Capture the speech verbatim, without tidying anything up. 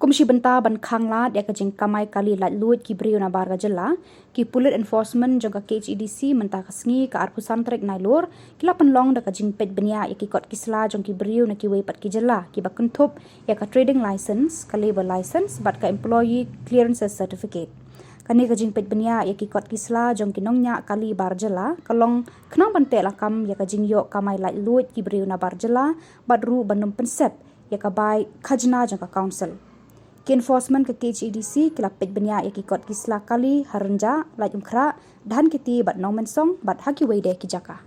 Kum shi bynta ban khang lad ïa ka jingkamai kali laitluid ki briew nabar ka jylla, ki pulit enforcement jong ka K H A D C mynta ka sngi ka arphew san tarik Nailur ki la pynlong da ka jingpeit bniah ïa ki kot ki sla jong ki briew na kiwei pat ki jylla kiba kynthup ïa ka trading license, ka labour license bad ka employee clearance certificate. Kane ka jingpeit bniah ïa ki kot ki sla jong ki nongñiah kali bar jylla ka long khnang ban teh lakam ïa ka jingïoh kamai laitluid ki briew nabar jylla bad ruh ban ym pynsep ïa ka bai khajna jong ka council. Ki enforcement ka K H A D C ki la peit bniah ïa ki kot ki sla kali ha Rynjah, Laitumkhrah, Dhankheti bad Nongmensong bad ha kiwei de ki jaka.